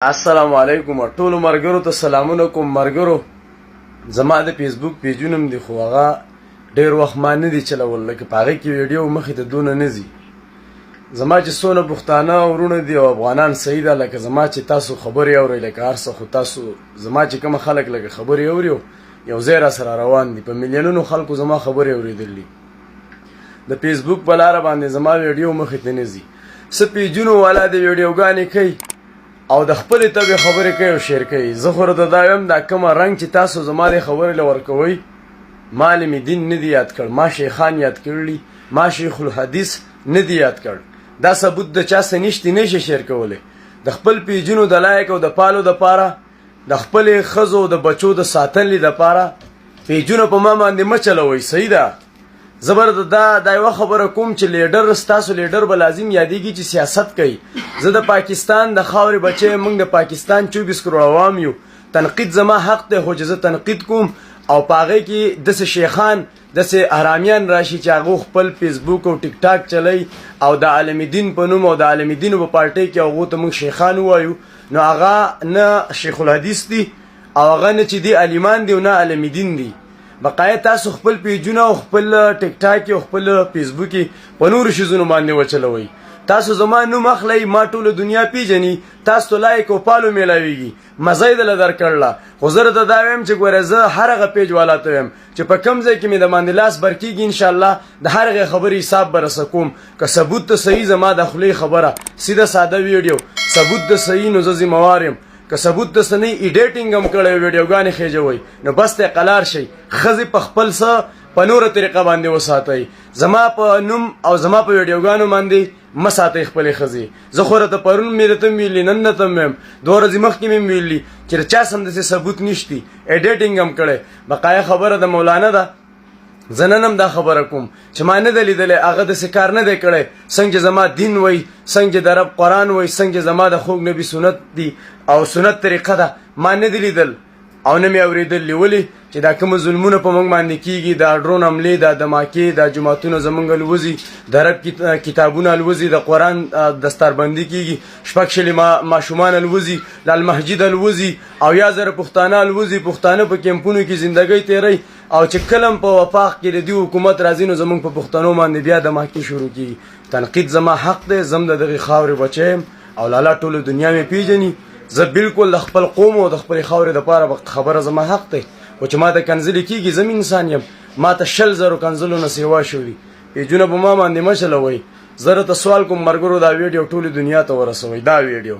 السلام علیکم ټولو مرګرو ته سلامونه کوم. مرګرو، زما د فیسبوک پیجونه هم دي، خو هغه ډیر وخت ما نه دي چلول، لکه په هغې کې ویډیو مخې ته دونه نه ځي. زما چې څونه پښتانه وروڼه دي او افغانان، صحیح ده، لکه زما چې تاسو خبرې اورئ، لکه هر څه، خو تاسو زما چې کوم خلک لکه خبرې اوري، یو ځای را سره روان دي. په میلیونونو خلکو زما خبرې اورېدلي. د فیسبوک په لاره باندې زما ویډیو مخې ته نه ځي. څه پیجونو والا د ویډیوګانې کوي او د خپلې طبع خبرې کوي او شیر کوي. زه خو راته دا وایم، دا کومه رنګ چې تاسو زما دې خبرې له ورکوئ، ما عالم دین نه دی یاد کړ، ما شیخان یاد کړي، ما شیخ الحدیث نه دی یاد کړ. دا ثبوت د چا څه نشتی، نه شي شیر کولی. د خپل پیجونو د لایک او د پالو د پاره، د خپلې ښځو د بچو د ساتنې د پاره پیجونه په ما باندې مه چلوئ. صحیح ده، زبر دا یوه خبره کوم چې لیډر، ستاسو لیډر به لازم یادېږي چې سیاست کوي. زه د پاکستان د خاورې بچی، موږ د پاکستان 24 کروڑ عوام یو. تنقید زما حق دی، خو چې زه تنقید کوم او په هغې کې داسې شیخان، داسې حرامیان راشي چې هغه خپل فیسبوک او ټیک ټاک چلی او د عالم دین په نوم او د عالم دین په پارټۍ کې هغو ته موږ شیخان ووایو، نو هغه نه شیخ الحدیث دي او هغه نه چې دي عالمان دي او نه عالم دین دي. بقایا تاسو خپل پیجونه او خپل ټیک ټاک او خپل فیسبوک په نورو شیزونو باندې وچلوئ. تاسو زما نوم اخلئ، ما ټوله دنیا پیژني، تاسو ته لایک او فالو میلاویږي، مزه یې دله درکړله. خو زه درته دا وایم چې ګوره، زه هر هغه پیج والا ته وایم چې په کوم ځای کې مې د باندې لاس بر کېږي، انشاءالله د هر هغې خبرې حساب به رسه کوم. که ثبوت ته صحیح، زما د خولې خبره سیده ساده ویډیو ثبوت ته صحیح، نو زه ذمهوار یم. که ثبوت د سنې ایډیټینګ هم کړی، ویډیوګانې خېجوي، نو بس ته قلار شي. ښځې په خپل څه په نوره طریقه باندې وساتئ، زما په نوم او زما په ویډیوګانو باندې مه ساتئ خپلې ښځې. زه خو راته پرون مې درته ویلي، نن درته وایم، 2 ورځې مخکې مې ویلي چې د چا سم داسې ثبوت نشتي، ایډیټینګ هم کړی. بقایا خبره د مولانا ده. زه نن هم دا خبره کوم چې ما نه ده لیدلی، هغه داسې کار نه دی کړی. څنګه چې زما دین وایي، څنګه چې د رب قرآن وایي، څنګه چې زما د خوږ نبي سنت دي او سنت طریقه ده، ما نه دی لیدل او نه مې اورېدل. ولې چې دا کوم ظلمونه په موږ باندې کیږي، دا ډرون حملې، دا دماکې، دا جوماتونه زمونږ الوزي، د رب کتابونه الوزي، د قرآن دستاربندي کیږي، 26 ماشومان الوزي، لال مسجد الوزي او یا زره پښتانه الوزي، پښتانه په کیمپونو کې زندګۍ تیروي او چې کلم په وفاق کې د دې حکومت راځي، نو زمونږ په پښتنو باندې بیا دماکې شروع کیږي. تنقید زما حق دی، زم د دغې خاورې بچی یم او لالا ټوله دنیا مې پیژني. زه بالکل د خپل قوم او د خپلې خاورې دپاره خبره زما حق دی. خو چې ما ته کنځلې کېږي، زه انسان یم، ما ته 20 زرو کنځلو نه سیوا شوي. پیجونه په ما باندې مه چلوئ. زه درته سوال کوم مرګرو، دا ویډیو ټولې دنیا ته ورسوئ دا ویډیو.